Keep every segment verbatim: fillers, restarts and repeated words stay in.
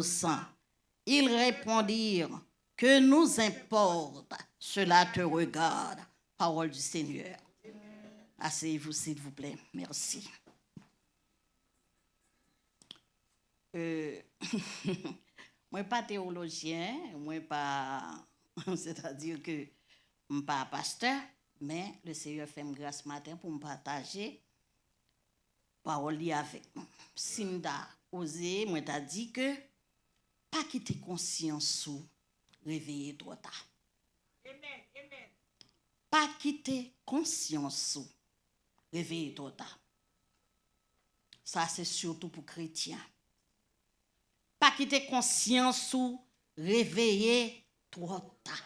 sang. Ils répondirent, que nous importe, cela te regarde. Parole du Seigneur. Asseyez-vous, s'il vous plaît. Merci. Euh, mwen pa teyolojyen, mwen pa, c'est-à-dire que m pa pastè, men le Seigneur fè m gras maten pou m pataje pawòl li avèk nou. Si m ta oze, mwen ta di ke pa kite konsyans ou reveye twò ta. Pa kite konsyans ou reveye twò ta. Sa se sitou pou kretyen. Pa kite konsyans ou reveye twò ta.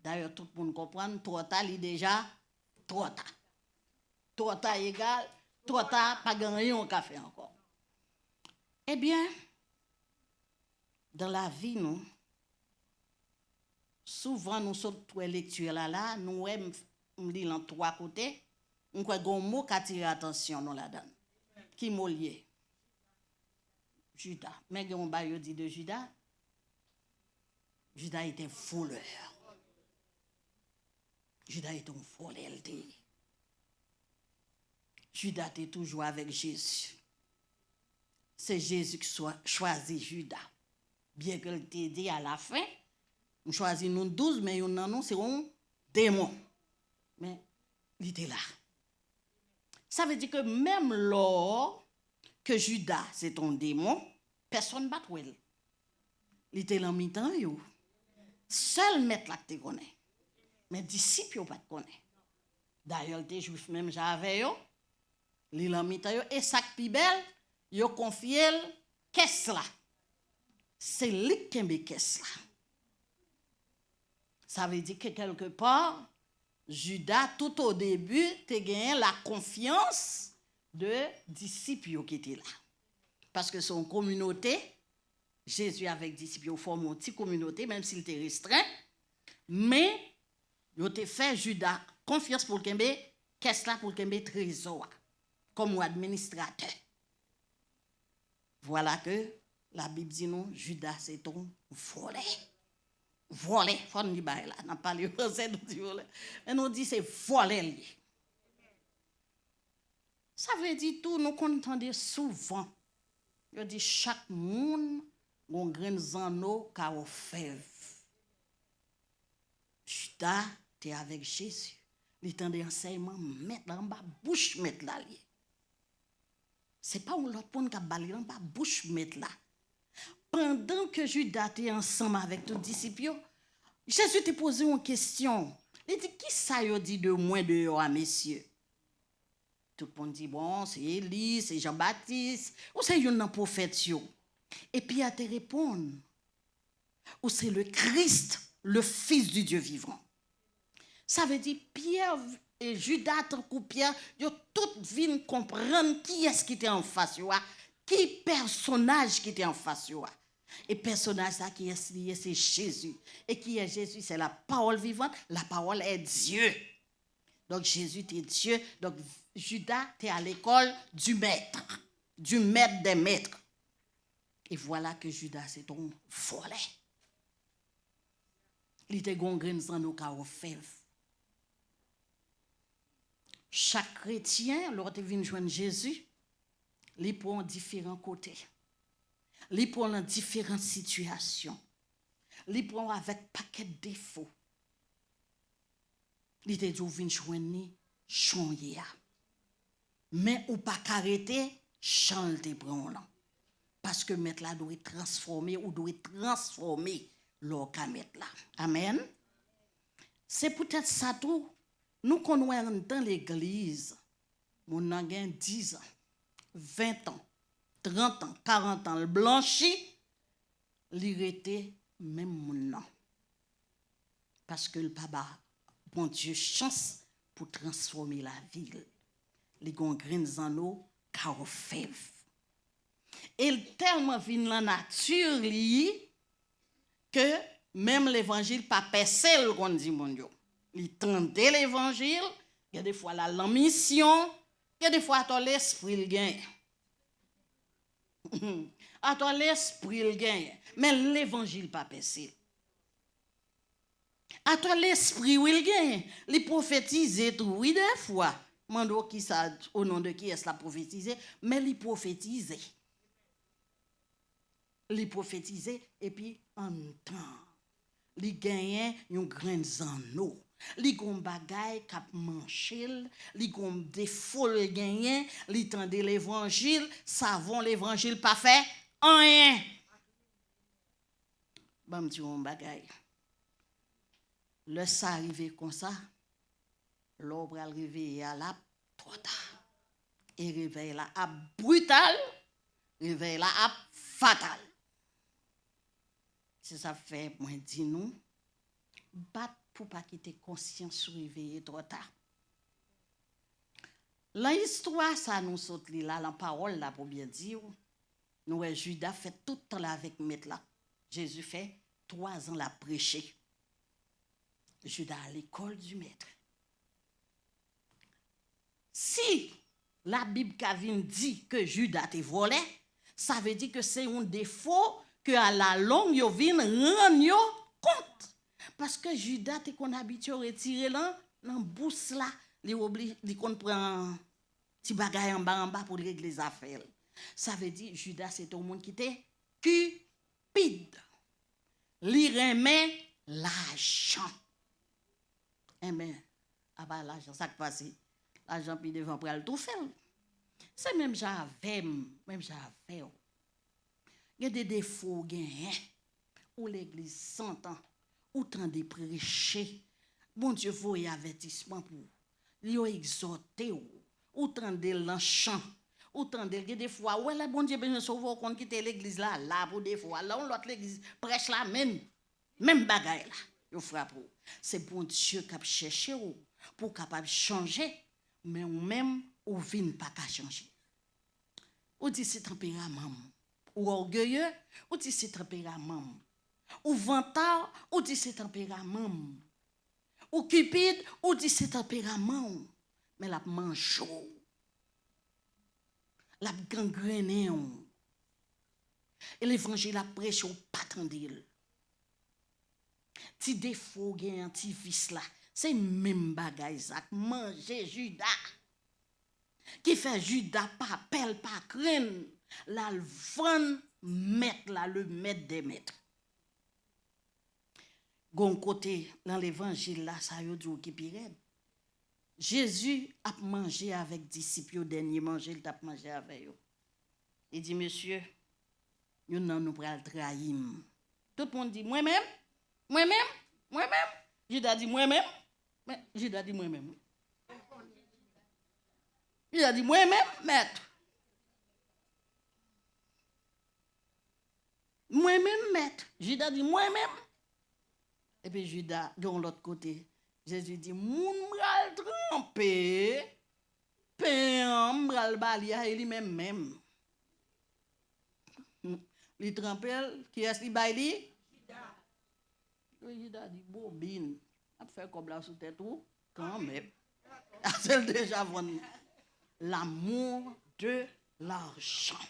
Dayè, tout moun konprann, twò ta, li deja twò ta. Twò ta egal, twò ta, pa gen anyen w ka fè ankò. Ebyen, dan lavi nou, souvan nou sot wè lekti la la, nou wè m, m li l an twa kote, m kwè gen yon mo k atire atansyon nou ladan l. Ki mo l ye? Jida. Men gen yon bagay yo di de Jida. Jida était voleur. Jida était un volè, l te ye. Jida te toujou avèk Jezi. Se Jezi ki swa-, chwazi Jida. Byen ke l te di alafen, m chwazi nou douz, men youn nan nou se yon demon. Men, li te la. Sa vle di ke menm lò ke Jida se t on demon, pèsonn pa t wè l. Li te lan mitan yo. Sèl mèt la k te konnen. Men disip yo pa t konnen. Dayè, l te jwif menm jan avè yo. Li lan mitan yo. E sa k pi bèl, yo konfye l kès la. Se li k kenbe kès la. Sa vle di ke kèlkepa, Jida, tout o debi, te genyen la konfyans de disip yo ki te la. Paske se yon kominote, Jezi avèk disip yo fòme yon ti kominote, menm si l te restren, men yo te fè Jida konfyans pou l kenbe kès la, pou l kenbe trezò a, kòm yon administratè. Vwala ke Labib di nou, Jida se t on vòlè. Vòlè, fò n li bagay la. N ap pale fransè, nou di vòlè. Men nou di se vòlè l ye. Sa vle di tou, nou konn tande souvan, yo di chak moun gon grenn zanno ka òfèv. Jida te avèk Jezi. Li tande ansèyman mèt la, anba bouch mèt la l ye. Se pa yon lòt moun k ap ba li anba bouch mèt la. Pandan ke Jida te ansanm avèk tout disip yo, Jezi te poze yon kesyon. Li di, "Kisa yo di de mwen deyò a, mesye?" Tout moun di, "Bon, se Eli, se Jan Batis, ou se youn nan pwofèt yo." E Pyè te reponn, "Ou se le Christ, le Fils du Dieu vivant." Sa vle di, Pyè e Jida, tankou Pyè, yo tout vin konprann kiyès ki te anfas yo a, ki pèsonaj ki te anfas yo a. E pèsonaj sa, kiyès li ye? Se Jezi. E kiyès Jezi? C'est la parole vivante, la parole est Dieu. Donk, Jezi te Dye. Donk, Jida te a lekòl du Maître, du Maître des maîtres. E vwala ke Jida se t on vòlè. Li te gon grenn zanno ka òfèv. Chak kretyen, lè w te vin jwenn Jezi, li pran w diferan kote. Li pran w nan diferan sitiyasyon. Li pran w avèk pakèt defo. Li te di w vin jwenn li jan w ye a. Men ou pa ka rete jan l te pran w lan. Paske mèt la dwe transfòme, ou dwe transfòme lè w ka mèt la. Amèn. Se poutèt sa tou, nou konn wè anndan legliz, moun nan gen diz an, ven an, trant an, karant an, l blanchi, li rete menm moun nan. Paske l pa ba Bondye chans pou transfòme lavi l. Li gon grenn zanno ka òfèv. E l tèlman vin lan nati li ke menm levanjil pa pèse l, konn di moun yo. Li tande levanjil, gen de fwa l al lan misyon, gen de fwa atò lespri l genyen. Atò lespri l genyen, men levanjil pa pèse l. Atò lespri wi l genyen, li pwofetize tou wi dèfwa. Mande w kisa, o non de kiyès l ap pwofetize, men li pwofetize. Li pwofetize epi anndan li genyen yon grenn zanno. Li gon bagay k ap manche l, li gon defo l genyen, li tande levanjil, savon levanjil pa fè anyen. Ban m di w yon bagay. Lè sa rive konsa, lè w pral reveye a, l ap twò ta. E revèy la ap brital, revèy la ap fatal. Se sa fè mwen di nou, bat pou pa kite konsyans ou reveye twò ta. Lan istwa sa nou sot li la, lan pawòl la pou byen di w, nou wè Jida fè tout tan l avèk mèt la. Jezi fè twa zan l ap preche. Jida a lekòl di mèt. Si Labib ka vin di ke Jida te vòlè, sa vle di ke se yon defo ke alalong yo vin rann yo kont. Paske Jida te konn abitye retire lan, lan bous la, li obli, li konn pran ti bagay anba anba pou l regle zafè l. Sa vle di Jida se te yon moun ki te cupide. Li renmen lajan. Enben, apa lajan, sa k pase? Lajan pi devan pral toufe l. Se menm jan avè m, menm jan avè w. Gen de defo w genyen. Ou legliz santan, ou tande preche. Bondye voye avètisman pou ou. Yo egzòte w. Ou tande l nan chan. Ou tande l. Gen de fwa, ou wè lè Bondye bezwen sove w, ou konn kite legliz la la pou defo a. Lè yon lòt legliz, prèch la menm, menm bagay la, yo frape w. Se Bondye k ap chèche w pou w kapab chanje, men ou menm, ou vin pa ka chanje. Ou di se tanperaman m. Ou ògeye, ou di se tanperaman m. Ou vanta, ou di se tanperaman m. Ou cupide, ou di se tanperaman w. Men l ap manje w. L ap gangrennen w. E levanjil ap preche, ou pa tande l. Ti defo w genyen, ti vis la, se menm bagay sa k manje Jida. Ki fè Jida pa pè l, pa krenn l, l al vann mèt la, le mèt dè mèt. Gon kote nan levanjil la, sa yo di w ki pi rèd. Jezi ap manje avèk disip yo, dènye manje l t ap manje avè yo. Li di, mesye, youn nan nou pral trayi m. Tout moun di, mwen menm, mwen menm, mwen menm. Jida di, mwen menm. Men, Jida di, mwen menm. Jida di, mwen menm, mèt. Mwen menm, mèt. Jida di, mwen menm. Epi Jida, gen yon lòt kote, Jezi di, moun m pral tranpe pen an, m pral ba li a, e li menm menm. Li tranpe l, kiyès li bay li? Jida. Jida di, bobin, ap fè kòb la sou tèt ou kanmenm. Paske l deja vann. L'amour de l'argent.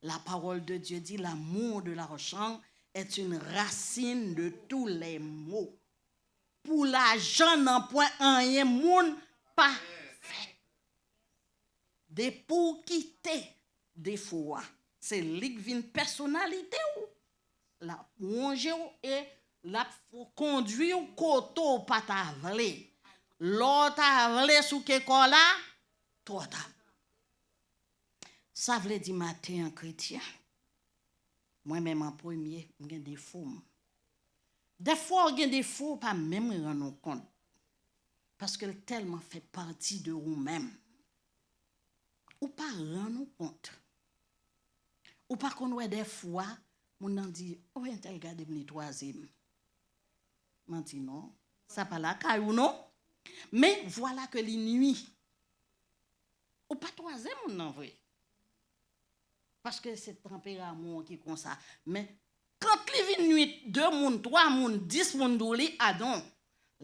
La parole de Dieu dit, l'amour de l'argent est une racine de tous les maux. Pou lajan, nanpwen anyen moun pa fè. Depi w kite defo a, se li k vin pèsonalite w. L ap wonje w e l ap kondui w kote w pa ta vle. Lè w ta vle souke kò la, twò ta. Sa vle di maten an, kretyen, mwen menm an premye, m gen defo m. Dèfwa w gen defo, w pa menm rann ou kont. Paske l tèlman fè pati de ou menm. Ou pa rann ou kont. Ou pa konn wè dèfwa, moun nan di, o, entèl gade m, li twaze m. Manti non. Sa pa lakay ou non. Men vwala ke li nwi. Ou pa twaze moun nan vre. Paske se tanperaman w ki konsa. Men, kan li vin nwi de moun, twa moun, dis moun, di w li, adon.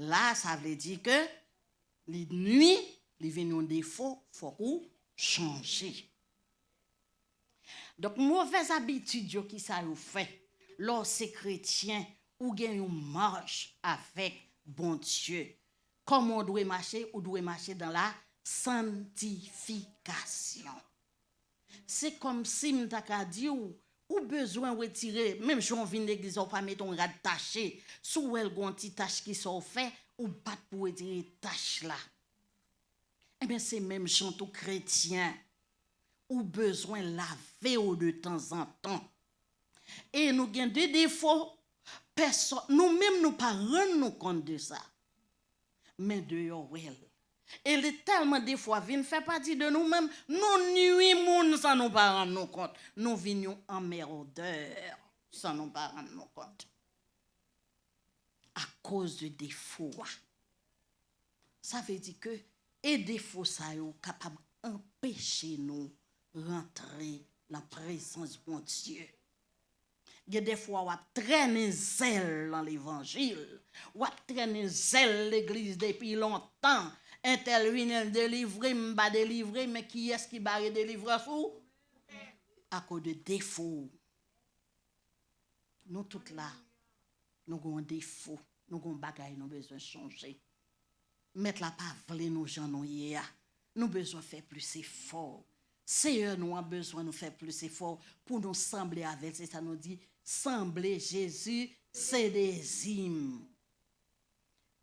La, sa vle di ke li nwi, li vin yon defo, fòk ou chanje. Donk, movèz abitid yo, ki sa yo fè? Lè w se kretyen, ou gen yon mach avèk Bondye. Kòman w dwe mache? Ou dwe mache dans la sanctification. Se kòmsi m ta ka di w, ou bezwen retire, menm jan w vin legliz la, ou pa mete yon rad tache. Si w wè l gen yon ti tach ki sa w fè, ou bat pou retire tach la. Ebyen, se menm jan tou kretyen. Ou bezwen lave w de tanzantan. E nou gen de defo, pèsòn, nou menm nou pa rann nou kont de sa. Men deyò wè l. E li tèlman defwa vin fè pati de nou menm, nou nui moun san nou pa rann nou kont. Nou vin yon anmèdè san nou pa rann nou kont. Akoz de defo a. Sa vle di ke e defo sa yo kapab anpeche nou rantre nan prezans Bondye. Gen de fwa w ap trennen zèl nan levanjil. W ap trennen zèl legliz depi lontan. Entèl vini, l delivre, m pa delivre, men kiyès ki bare delivrans ou? Akoz de defo w. Nou tout la, nou gen yon defo, nou gen yon bagay nou bezwen chanje. Mèt la pa vle nou jan nou ye a. Nou bezwen fè plis efò. Seyè nou an bezwen nou fè plis efò pou nou sanble avè l. Se sa nou di, sanble Jezi, se dezi m.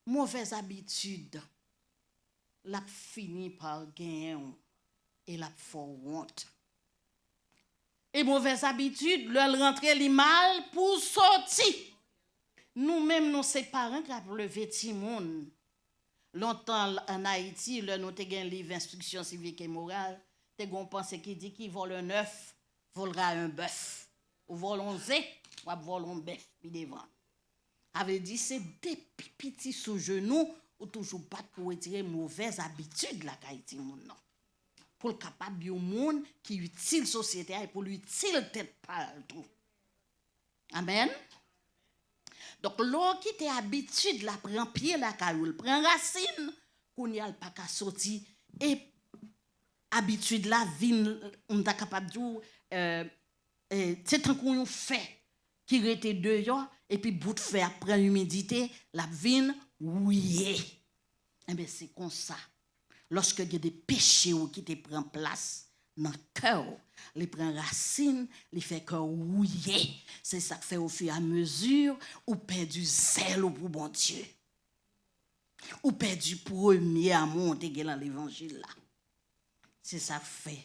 Movèz abitid, l ap fini pa genyen w e l ap fè w wont. E movèz abitid, lè l rantre, li mal pou soti. Nou menm, nou se paran k ap leve timoun. Lontan, an Ayiti, lè nou te gen liv enstriksyon sivik e moral, te gen yon panse ki di: qui vole un œuf, volera un bœuf. Ou vòlè yon ze, w ap vòlè yon bèf pi devan. Sa vle di, se depi piti sou jenou, ou toujou bat pou retire movèz abitid lakay timoun nan. Pou l kapab yon moun ki itil sosyete a e pou l itil tèt pa l tou. Amèn. Donk, lè w kite abitid la pran pye lakay ou, l pran rasin, kounye a l pa ka soti. E abitid la vin, m ta kapab di w, eh, eh, se tankou yon fè ki rete deyò, epi bout fè a pran imidite, l ap vin wouye. Enben, se konsa. Lòske gen de peche w ki te pran plas nan kè w, li pran rasin, li fè kè w wouye. Se sa k fè, ofiramezi, ou pèdi zèl ou pou Bondye. Ou pèdi premye amou w te gen nan levanjil la. Se sa k fè,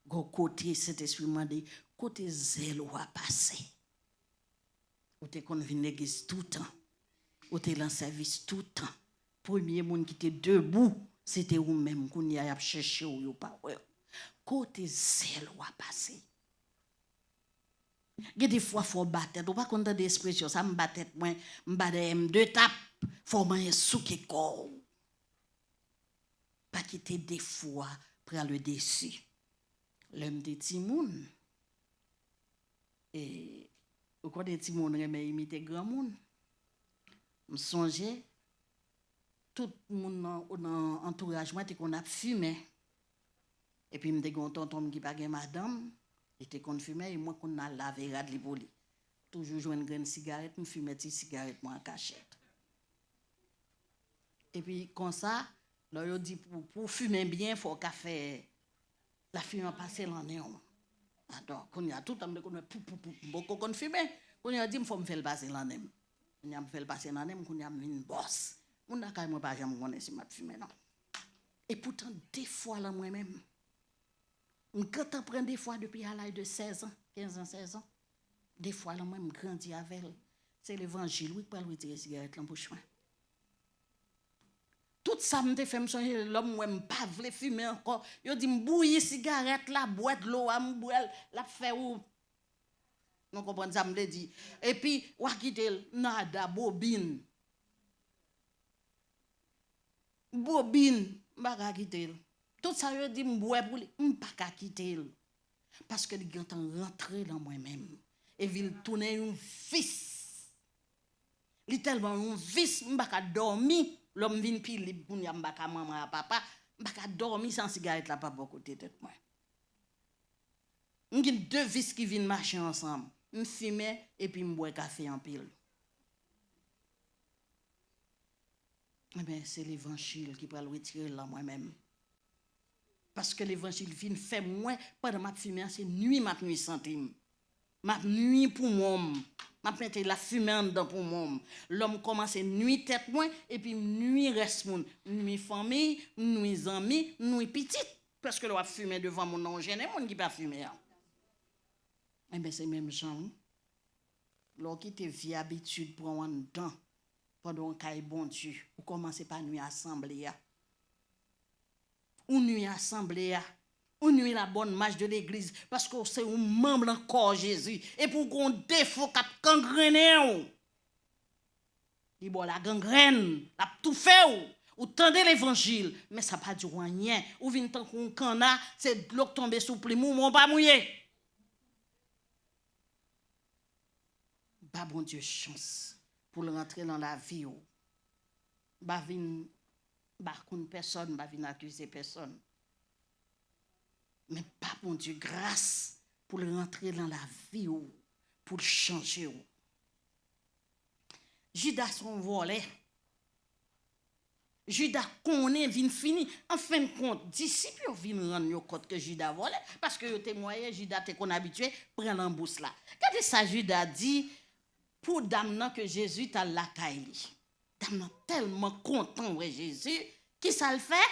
gon kote Sentespri mande, kote zèl ou a pase? Ou te konn vin legliz toutan. Ou te lan sèvis toutan. Premye moun ki te debou, se te ou menm. Kounye a, y ap chèche w, yo pa wè w. Kote zèl ou a pase? Gen de fwa, fò w ba tèt. Ou pa konn tande ekspresyon sa, m ba tèt mwen, m ba dèyè m de tap. Fò w manyen souke kò w. Pa kite defo a pran le desi. Lè m te timoun, e, ou konnen timoun renmen imite granmoun. M sonje, tout moun nan, nan antouraj mwen te konn ap fimen. Epi m te gen yon tonton m ki pa gen madanm, li te konn fimen, e mwen konn al lave rad li pou li. Toujou jwenn grenn sigarèt, m fimen ti sigarèt mwen an kachèt. Epi konsa, lè yo di pou, pou w fimen byen, fò w ka fè lafimen an pase nan nen w. Atò, kounye a, toutan m te konn wè pou, pou, pou, m poko konn fimen. Kounye a, yo di m fò m fè l pase nan nen m. Kounye a, m fè l pase nan nen m, kounye a, m vin bòs. Moun lakay mwen pa janm konnen si m ap fimen, non. E poutan, de fwa lan mwen menm, m gentan pran de fwa depi a laj de sèz an, kenz an, sèz an. De fwa lan mwen, m grandi avè l. Se levanjil, wi, k pral retire sigarèt lan bouch mwen. Tout sa m te fè, m sonje lè m wè m pa vle fimen ankò. Yo di m bouyi sigarèt la, bwè dlo a, m bwè l, l ap fè ou. Nou konprann sa m vle di? Epi, w a kite l, nada, bobin. Bobin, m pa ka kite l. Tout sa yo di m bwè pou li, m pa ka kite l. Paske li gentan rantre nan mwen menm. Epi l tounen yon vis. Li tèlman yon vis, m pa ka dòmi. Lè m vin pi lib kounye a, m pa ka manman a papa. M pa ka dòmi san sigarèt la pa bò kote tèt mwen. M gen de vis ki vin mache ansanm. M fimen epi m bwè kafe anpil. Enben, se levanjil ki pral retire l nan mwen menm. Paske levanjil vin fè m wè, pandan m ap fimen an, se nwi m ap nwi santi m. M ap nwi poumon m. M ap mete lafimen anndan poumon m. Lè m kòmanse nwi tèt mwen, epi m nwi rès moun. M nwi fanmi, m nwi zanmi, m nwi pitit. Paske lè w ap fimen devan moun nan, ou jennen moun ki pa fimen an. Enben, se menm jan, wi. Lè w kite vye abitid pran w anndan, pandan w kay Bondye, ou kòmanse pa nwi asanble a. Ou nwi asanble a. Ou nwi la bonne marche de l'église, paske w se yon manm nan kò Jezi. Epi w gen yon defo k ap kangrennen w. Li ba w lagangrèn, l ap toufe w. Ou tande levanjil, men sa pa di w anyen. Ou vin tankou yon kanna, se dlo k tonbe sou plim ou, men w pa mouye. Ba Bondye chans pou l rantre nan lavi w. M pa vin, m pa konn pèsonn, m pa vin akize pèsonn. Men ba Bondye gras pou l rantre nan lavi w, pou l chanje w. Jida se yon vòlè. Jida konnen vin fini. Anfendkont, disip yo vin rann yo kont ke Jida vòlè, paske yo temwaye Jida te konn abitye pran lanbous la. Gade sa Jida di pou dam nan ke Jezi t al lakay li. Dam nan tèlman kontan wè Jezi, kisa l fè?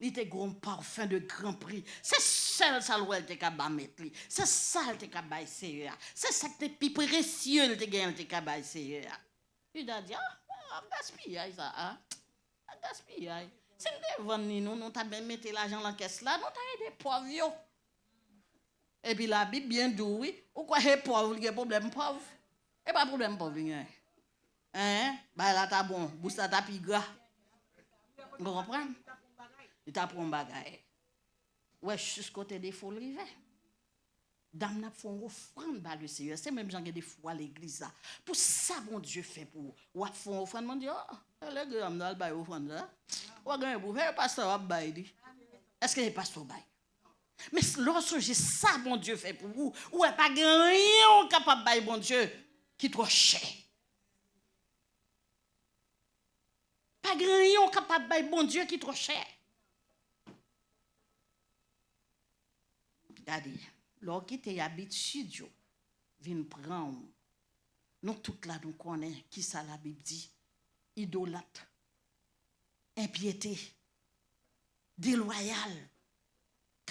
Li te gen yon parfum de grand prix. Se sèl sa l wè l te ka ba mèt li. Se sa l te ka bay Seyè a. Se sa k te pi presye l te genyen l te ka bay Seyè a. Jida di, ah, ah, gaspiyay sa a. Ah, gaspiyay. Si n te vann li, nou, nou ta mete lajan lan kès la, nou ta ede pòv yo. Epi Labib byen di w, wi. Ou kwè se pòv li gen pwoblèm pòv? E pa pwoblèm pòv li gen. Hein? Bagay la ta bon, bous la ta pi gra. Ou konprann? Li ta pran yon bagay. Ou wè jis kote defo l rive. Dam nan ap fè yon ofrann ba Leseyè. Se menm jan gen defwa legliz la. Pou sa Bondye fè pou ou, w ap fè yon ofrann, Bondye, oh, e legliz la m al bay ofrann sa. Ou pa genyen pou fè, e pastè w ap bay li. Èske se pastè w bay? Men lè w sonje sa Bondye fè pou ou, ou wè pa gen anyen w kapab bay Bondye ki twò chè. Pa gen anyen w kapab bay Bondye ki twò chè. Gade, lè w kite abitid yo vin pran w, nou tout la nou konnen kisa Labib di, idolat, enpyete, delwayal,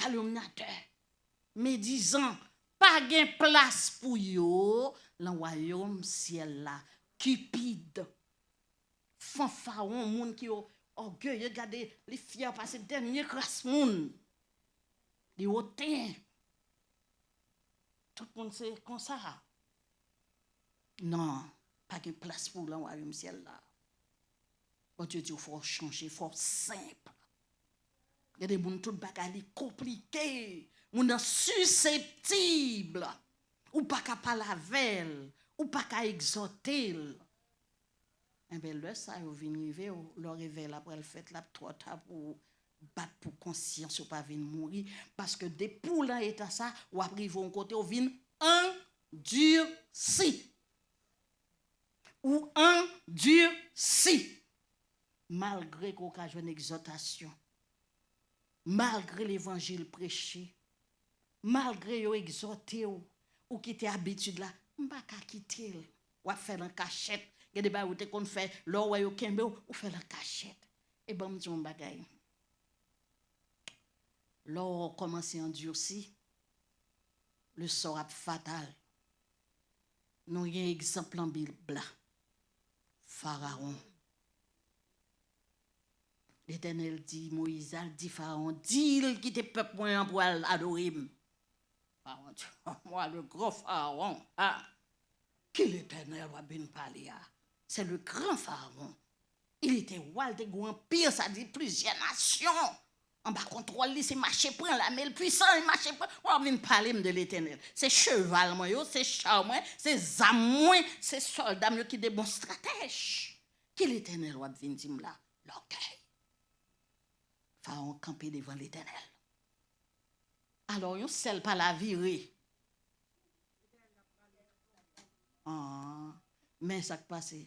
kalyomnatè, medizan, pa gen plas pou yo nan wayòm syèl la. Kipid, fanfaron, moun ki o-, ògeye, gade, li fyè pase dènye kras moun. Li oten. Tout moun se konsa. Non, pa gen plas pou w lan wayòm syèl la. Bondye di w fò w chanje, fò w senp. Gen de moun tout bagay li konplike. Moun nan siseptib. Ou pa ka pale avè l. Ou pa ka egzòte l. Enben, lè sa yo vin rive w, lè revèy la pral fèt, l ap twò ta pou w bat pou konsyans ou pa vin mouri. Paske depi w lan eta sa, w ap rive yon kote w vin andisi. Ou andisi. Malgre ke w ka jwenn egzòtasyon, malgre levanjil preche, malgre yo egzòte w, ou kite abitid la, m pa ka kite l. W ap fè l an kachèt. Gen de bagay ou te konn fè, lè w wè yo kenbe w, ou fè l an kachèt. E ban m di w yon bagay. Lè w kòmanse andisi, le sort ap fatal. Nou gen egzanp lan Bib la. Farawon. Letènèl di Moyiz, al di Farawon, di l kite pèp mwen an pou al adore m. Farawon di, moi, le grand Pharaon, ah, ki Letènèl w ap vin pale a? C'est le grand Pharaon. Il était roi, li te gen anpi, sa di plizyè nasyon anba kontwòl li, se mache pran, lame l pwisan, li mache pran. W ap vin pale m de Letènèl. Se cheval mwen yo, se cha mwen, se zam mwen, se sòlda m yo ki de bon stratèj. Ki Letènèl w ap vin di m la? Lògèy. Farawon kanpe devan Letènèl. Alò, yon sèl pa la vire. Ah, men sa k pase.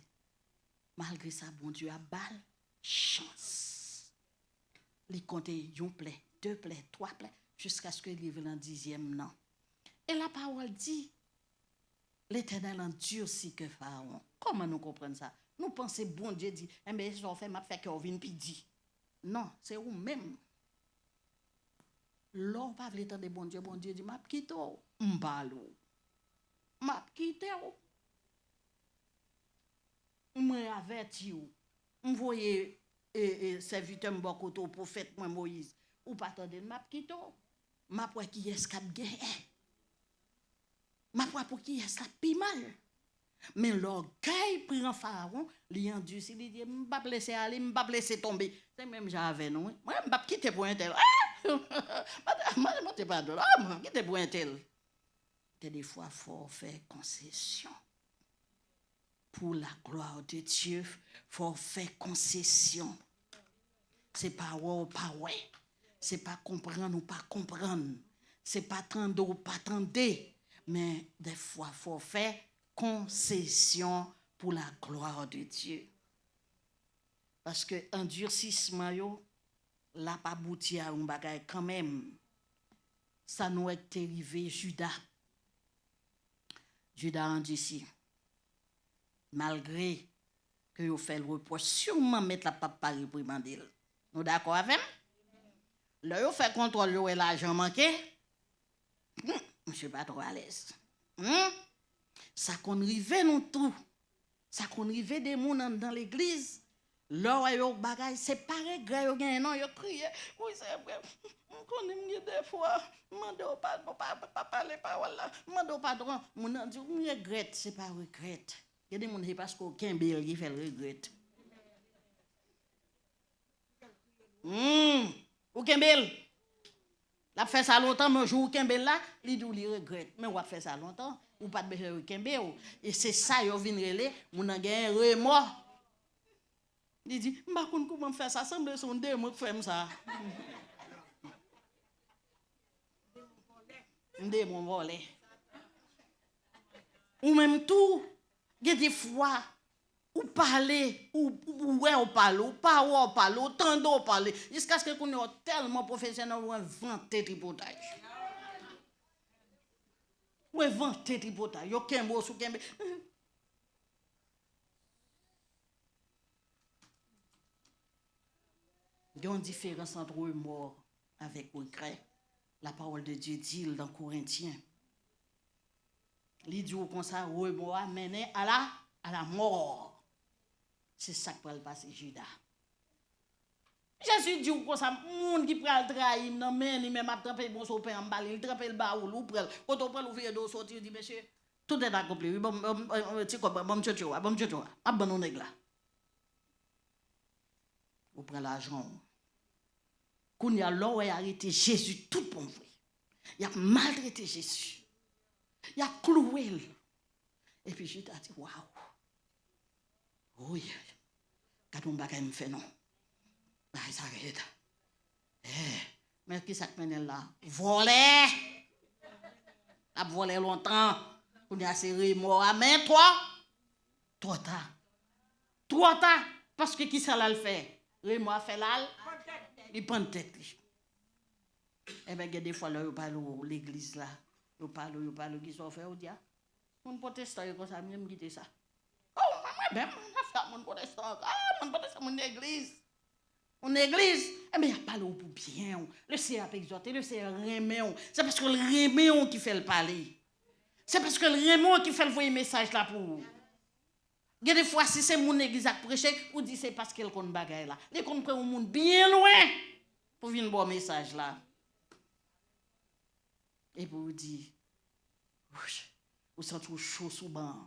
Malgre sa, Bondye ap ba l chans. Li konte yon plè, de plè, twa plè, jiskaske li rive nan dizyèm nan. E lapawòl di, Letènèl andisi kè Farawon. Kòman nou konprann sa? Nou panse Bondye di, enben, sa w fè, m ap fè kè w vin pi di. Non, se ou menm. Lè w pa vle tande Bondye, Bondye di, m ap kite w. M pale w. M ap kite w. Mwen avèti w. M voye e, e, sèvitè m bò kote w, pwofèt mwen Moyiz. Ou pa tande l, m ap kite w. M ap wè kiyès k ap genyen. M ap wè pou kiyès l ap pi mal. Men lògèy pran Farawon, li andisi, li di, m p ap lese ale, m p ap lese tonbe. Se menm jan avè nou, wi. Mwen, m p ap kite pou entèl. Ah! Mande, mande, mande padon. Ah, m p ap kite pou entèl. Gen de fwa, fò w fè konsesyon. Pour la gloire de Dieu, fò w fè konsesyon. Se pa wè w pa wè. Se pa konprann ou pa konprann. Se pa tande w pa tande. Men dèfwa, fò w fè konsesyon pour la gloire de Dieu. Paske andirsisman yo, l ap abouti a yon bagay kanmenm. Sa nou wè k te rive Jida. Jida andisi. Malgre ke yo fè l repwòch, siman mèt la p ap pa reprimande l. Nou dakò avè m? Lè yo fè kontwòl, yo wè lajan manke, hmm, misye pa twò alèz. Hmm? Sa konn rive nou tou. Sa konn rive de moun anndan legliz. Lè w wè yo bagay, se pa regrè yo genyen, non, yo kriye. Wi, se vre. M konnen m gen defo. M mande w padon, pa, pa pale pawòl la. M mande w padon. Moun nan di w, m regrèt. Se pa regrèt. Gen de moun, se paske w kenbe l ki fè l regrèt. Hmm. Ou kenbe l. L ap fè sa lontan, men jou ou kenbe l la, li di w li regrèt. Men w ap fè sa lontan, ou pa t bezwen yo kenbe w. E se sa yo vin rele, moun nan genyen remò. Li di, m pa konn kouman m fè sa, sanble se yon demon k fè m sa. Yon demon vòlè. Ou menm tou, gen de fwa, ou pale, ou, ou wè w pale, ou pa wè w pale, ou tande w pale, jiskaske kounye a w tèlman pwofesyonèl, ou envante tripotay. Ou envante tripotay. Yo kenbe w sou kenbe. Gen yon diferans ant remò avèk regrè. La parole de Dieu di l nan Korentyen. Li di w konsa, remò a mennen a la, a la mò. Se sa k pral pase Jida. Jezi di w konsa, moun ki pral trayi m nan men li menm ap tranpe moso pen an ba li, li tranpe l ba ou, ou pran l. Kote w pran l, ou vire do w soti, ou di, mesye, tout est accompli, wi, ban m, ban m, ban m, ti kòb, ban m tchotcho a, ban m tchotcho a. M ap ban nou nèg la. Ou pran lajan w. Kounye a, lè w wè y arete Jezi tout bon vre, y ap maltrete Jezi. Y ap klouwe l. Epi Jida di, waw. Woy, gad yon bagay m fè non. Bagay sa rèd. Eh, men kisa k mennen l la? Vòlè! L ap vòlè lontan. Kounye a se remò a, men twò, twò ta. Twò ta! Paske kisa l al fè? Remò a fè l al, li pann tèt li. Enben, gen de fwa lè yo pale w legliz la, yo pale w, yo pale w, kisa w fè, ou di a? Moun pwotestan yo konsa, m kite sa. Oh, mwen, mwen menm, m nan afè a moun pwotestan ankò. Ah, moun pwotestan, moun legliz. Moun legliz, enben, y ap pale w pou byen w. Le Seyè ap egzòte, le Seyè renmen w. Se paske l renmen w ki fè l pale. Se paske l renmen w ki fè l voye mesaj la pou ou. Gen de fwa, si se moun legliz ak preche, ou di se paske l konn bagay la. Li konn pran yon moun byen lwen pou vin ba w mesaj la. Epi ou di, wouch, ou santi w cho sou ban an.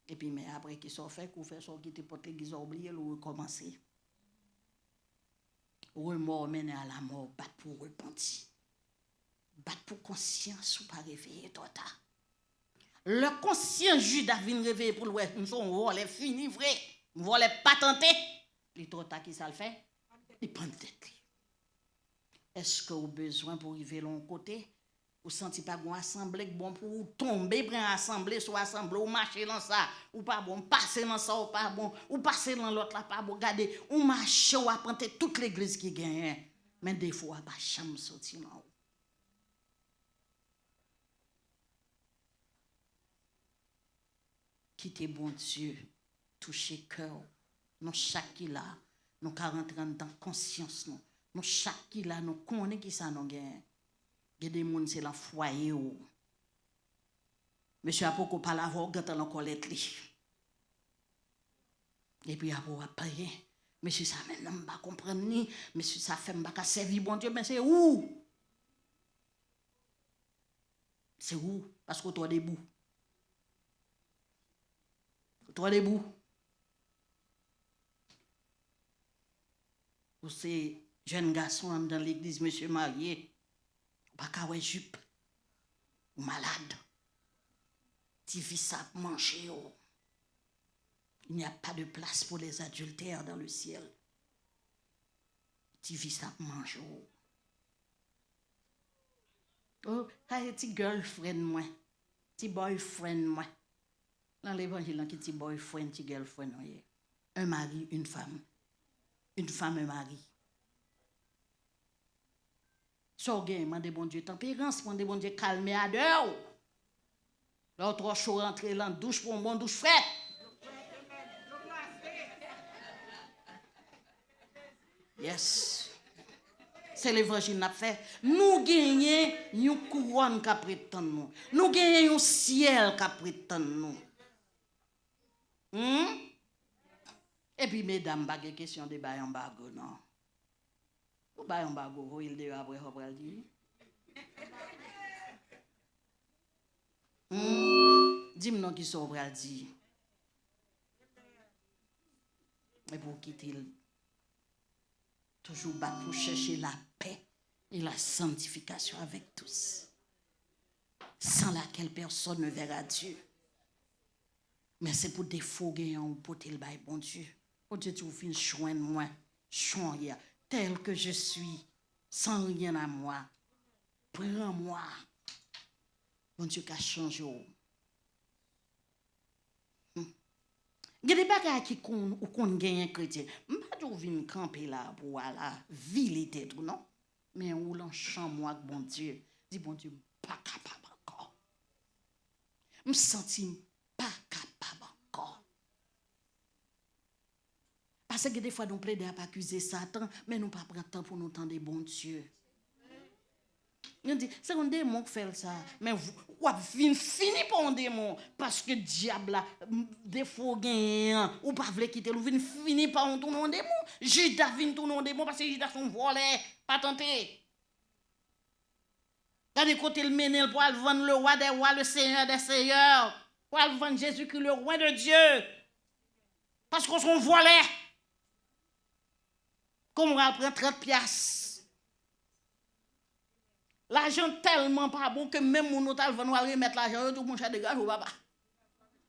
Epi men apre kisa w fè, kou w fè sa, w kite pòt legliz la, w bliye l, ou rekòmanse. Remò mennen a lamò, bat pou w repanti. Bat pou konsyans ou pa reveye twò ta. Lè konsyans Jida vin reveye pou l wè m se yon vòlè fini vre, m vòlè patante, li twò ta, kisa l fè? Li pann tèt li. Èske w bezwen pou w rive nan yon kote? Ou santi pa gen yon asanble k bon pou ou, tonbe pran asanble sou asanble, ou mache nan sa, ou pa bon, pase nan sa, ou pa bon, ou pase nan lòt la, pa bon, gade, ou mache, w apante tout legliz ki genyen, men defo a pa janm soti nan ou. Kite Bondye touche kè w. Nou chak ki la, nou ka rantre anndan konsyans nou. Nou chak ki la, nou konnen ki sa nou genyen. Gen de moun se nan fwaye w. Mesye a poko pale avè w, w gentan nan kòlèt li. Epi apre w ap plenyen. Mesye sa menm nan m pa konprann li. Mesye sa fè m pa ka sèvi Bondye, men se ou. Se ou, paske w twò debou. Ou twò debou. Ou se jèn gason anndan legliz, mesye marye. Ou pa ka wè jip. Ou malad. Ti vis ap manje w. Il n'y a pas de place pour les adultères dans le ciel. Ti vis ap manje w. Oh, sa se ti girlfriend mwen. Ti boyfriend mwen. Nan levanjil lan, ki ti boyfriend, ti girlfriend ou ye? Un mari, une femme. Une femme, un mari. Sa w gen, mande Bondye tanperans, mande Bondye kalme adè w. Lè w twò cho, rantre lan douch, pran yon bon douch frèt. Yes. Se levanjil n ap fè. Nou genyen yon kouwòn k ap ret tann nou. Nou genyen yon syèl k ap ret tann nou. Hmm? Epi medam, pa gen kesyon de bay anbago, non. Ou bay anbago, voye l deyò apre, sa w pral di? Hmm? Di m non, kisa w pral di? Epi w kite l. Toujours battre pour chercher la paix et la sanctification avec tous, sans laquelle personne ne verra Dieu. Men se pou defo w genyen an, ou pote l bay Bondye. Bondye di w vin jwenn mwen jan w ye a, tel que je suis, sans rien à moi. Pran mwa. Bondye ka chanje w. Hmm. Gen de bagay ki konn, ou konn genyen kretyen. M pa di w vin kanpe la pou w al avili tèt ou, non. Men ou lan chanm ou ak Bondye. Di, Bondye, m pa kapab ankò. M santi m pa kapab ankò. Paske gen de fwa nou plede ap akize Satan, men nou pa pran tan pou nou tande Bondye. Nou di, se yon demon k fè l sa. Men w, w ap vin fini pa yon demon. Paske dyab la, m, defo w genyen an, ou pa vle kite l, ou vin fini pa yon, tounen yon demon. Jida vin tounen yon demon paske Jida se yon vòlè. Pa tante. Gade kote l mennen l pou al vann le roi des rois, le seigneur des seigneurs. Pou al vann Jezikri, le roi de Dieu. Paske w se yon vòlè. Kòman w al pran trant pyas? Lajan tèlman pa bon ke menm moun ou t al vann, w al remèt lajan yo, di w, monchè, degaje w, papa.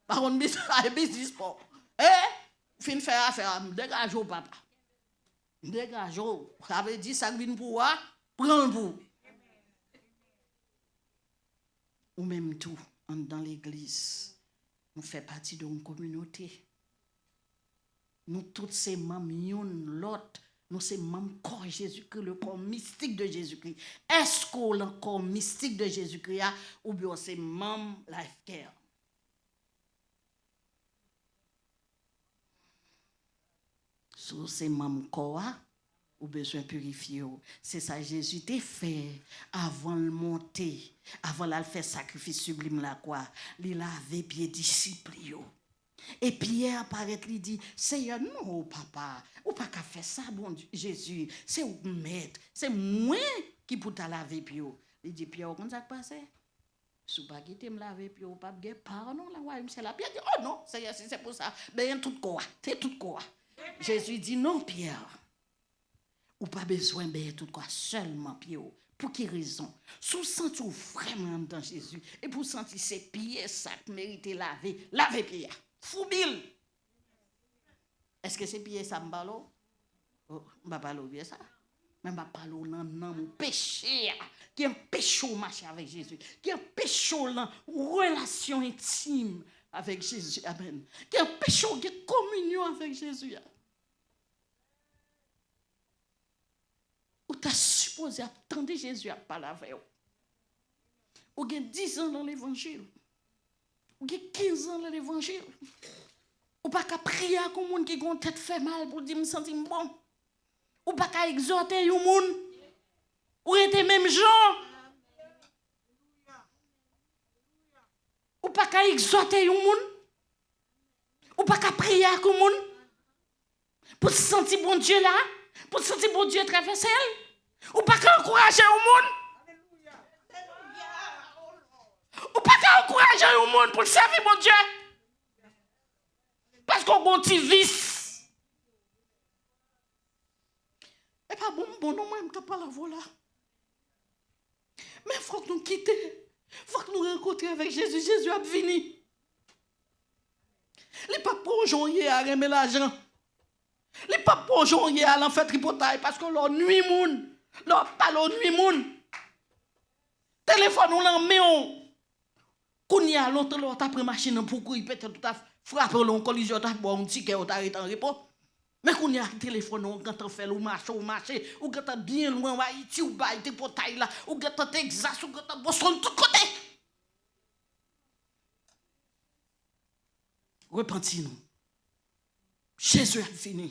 Pa konn biznis, sa e biznis pa w. E, fin fè afè a, degaje w, papa. Degaje w. Sa vle di sa k vin pou ou a, pran l pou ou. Ou menm tou, anndan legliz, nou fè pati de yon kominote. Nou tout se manm youn lòt. Nou se manm kò Jezikri, le corps mystique de Jésus-Christ. Èske w lan kò mistik de Jezikri a, oubyen w se manm Life Care? Si w se manm kò a, ou bezwen pirifye w. Se sa Jezi te fè avan l monte, avan l al fè sakrifis siblim lakwa. Li lave pye disip li yo. E Pyè parèt, li di, Seyè, non, Papa, ou pa ka fè sa, Bondye, Jezi, se ou k mèt, se mwen ki pou ta lave pye w. Li di, Pyè, ou konn sa k pase? Si w pa kite m lave pye w, ou p ap gen pa w nan wayòm syèl la. Pyè di, o non, Seyè, si se pou sa, benyen tout kò a, se tout kò a. Jezi di, non, Pyè, ou pa bezwen benyen tout kò a, sèlman pye w. Pou ki rezon? Si w santi w vrèman anndan Jezi, epi w santi se pye sa k merite lave, lave pye a. Foubi l. Èske se pye sa m pale w? O, m pa pale w pye sa. Men m ap pale w nan nanm ou. Peche a ki anpeche w mache avèk Jezi, ki anpeche w nan relasyon entim avèk Jezi, amèn, ki anpeche w gen kominyon avèk Jezi a. Ou ta sipoze ap tande Jezi ap pale avè w. Ou gen diz an nan levanjil. Ou gen kenz an nan levanjil. Ou pa ka priye ak yon moun ki gen yon tèt fè mal pou l di, "M santi m bon." Ou pa ka egzòte yon moun. Ou rete menm jan. Ou pa ka egzòte yon moun. Ou pa ka priye ak yon moun pou santi Bondye la, pou santi Bondye travèse l. Ou pa ka ankouraje yon moun. Ou pa ka ankouraje yon moun pou l sèvi Bondye. Paske w gon ti vis. E pa bon m bon non, mwen m k ap pale avè w la. Men fòk nou kite. Fòk nou rankontre avèk Jezi. Jezi ap vini. Li p ap pran w jan w ye a renmen lajan. Li p ap pran w jan w ye a al fè tripotay, paske lè w nwi moun, lè w ap pale w nwi moun. Telefòn ou nan men w. Kounye a, lontan lè w ta pran machin nan pou w kouri, petèt ou ta frape w nan yon kolizyon, yo ta ba w yon tikè, ou ta rete an repo. Men kounye a, telefòn ou gentan fè l, ou mache, ou mache, ou gentan byen lwen, ou Ayiti, ou bay tripotay la, ou gentan Tegzas, ou gentan Boston, tout kote. Repanti nou. Jezi ap vini.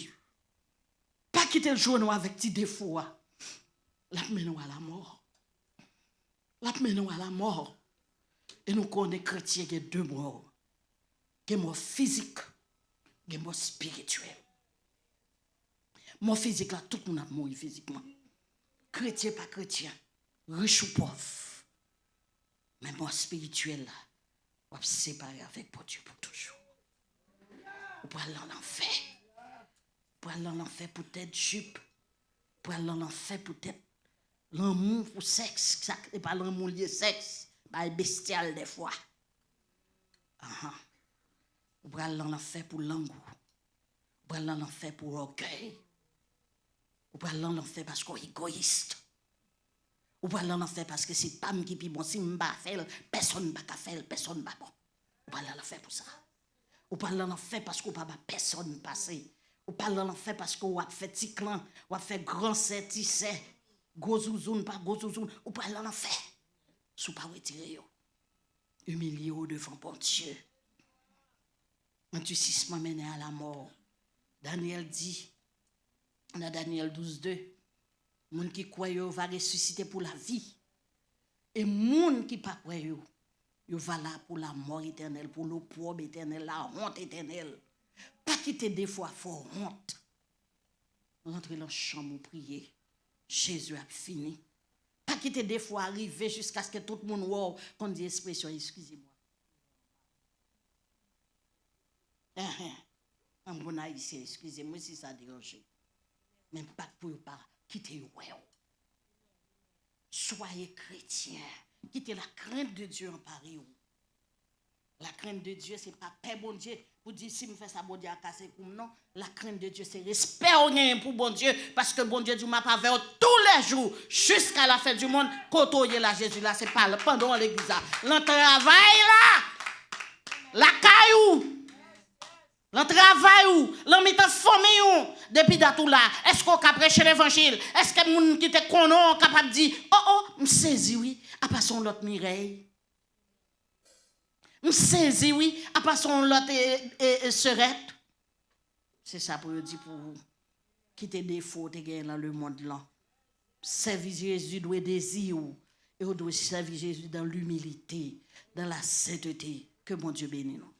Pa kite l jwenn w avèk ti defo a. L ap mennen w a lamò. L ap mennen w a lamò. E nou konnen kretyen gen de mò. Gen mò fizik, gen mò espirityèl. Mò fizik la, tout moun ap mouri fizikman. Kretyen pa kretyen, rich ou pòv. Men mò espirityèl la, w ap separe avèk Bondye pou toujou. Ou pral nan lanfè. Ou pral nan lanfè poutèt jip. Ou pral nan lanfè poutèt lanmou pou sèks. Sa, e pa lanmou l ye, sèks. Bagay bestyal dèfwa. Ahan. Ou pral nan lanfè pou lang ou. Ou pral nan lanfè pou ògèy. Ou pral nan lanfè paske w egoyis. Ou pral nan lanfè paske se pa m ki pi bon. Si m pa fè l, pèsonn pa ka fè l, pèsonn pa bon. Ou pral nan lanfè pou sa. Ou pral nan lanfè paske w pa ba pèsonn pase. Ou pral nan lanfè paske w ap fè ti klan, w ap fè gran sè, ti sè, gwo zouzoun, pa gwo zouzoun. Ou pral nan lanfè si w pa retire yo. Imilye w devan Bondye. Antisisman mennen a lamò. Danyèl di, nan Danyèl douz de, moun ki kwè yo va resisite pou lavi. E moun ki pa kwè yo, yo va la pou lamò etènèl, pou lopwòb etènèl, lawont etènèl. Pa kite defo a fè w wont. Rantre nan chanm ou priye. Jezi ap vini. Pa kite defo a rive jiskaske tout moun wè w konn di ekspresyon, eskize mwa. Enhen. An bon ayisyen, eskize m wi si sa deranje. Men pa pou yo pa kite yo wè w. Soyez chrétien. Kite la crainte de Dieu anpare w. La crainte de Dieu, se pa pè Bondye pou di, "Si m fè sa, Bondye a kase kou m," non. La crainte de Dieu, se respè w genyen pou Bondye, paske Bondye di, "M ap avè w toulèjou, jiska la fen di monn." Kote w ye la, Jezi la, se pa l, pandan w legliz la. Lan travay la, lakay ou, lan travay ou, lan mitan fanmi ou, depi dat ou la, èske w ka preche levanjil? Èske moun ki te konnen w kapab di, "O, o, m sezi wi, apa se yon lòt Mirèy?" M sezi wi, apa se yon lòt e, e, e, Sèrèt. Se sa pou yo di pou ou. Kite defo w te genyen nan lemonn lan. Sèvi Jezi dwe dezi w. E w dwe sèvi Jezi dans l'humilité, dans la sainteté. Ke Bondye beni nou.